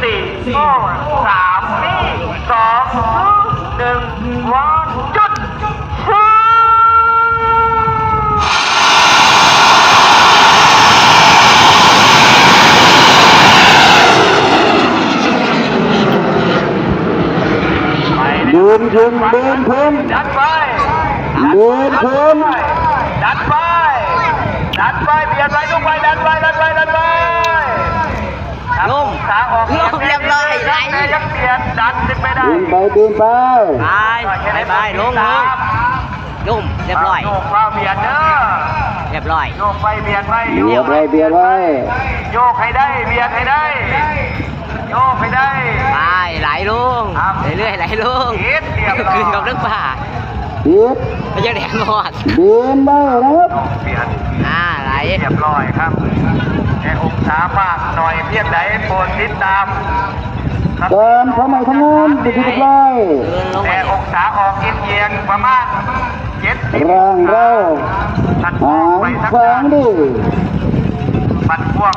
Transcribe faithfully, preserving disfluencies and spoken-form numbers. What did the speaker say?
สี่ ก็ สาม นี่ สอง หนึ่ง วัน จุด เดินเพิ่มเดินเพิ่ม ดันไป เดินเพิ่ม ดันไป ดันไป เบียดไปลูกไป ดันไป ดันไป ดันไป ลง ขาออก ลงเรียบร้อยไหล ยังเบียดดันขึ้นไปได้ เดินไปเดินไป ไปไปไปลงลงลงเรียบร้อย โยกเข้าเบียดเด้อ เรียบร้อย โยกไปเบียดไป เบียดไว้เบียดไว้ โยกให้ได้ เบียดให้ได้ โยกให้ได้ ไปไหลลงเรื่อยๆไหลลง เอ็ดเรียบร้อย ขึ้นกับเรื่องป่า เบียด ไม่ใช่แดดหมด เดินได้นะครับ เบียด อ่าไหล เรียบร้อยครับ แต่องศามากหน่อยเพียงใดโปรดติดตาม ตามความหมายของงานไปที่เรียบร้อย เดินลงไป แต่องศาออกเอียงๆประมาณเจ็ดสิบ ร่างเราหางขวางดี มันพ่วง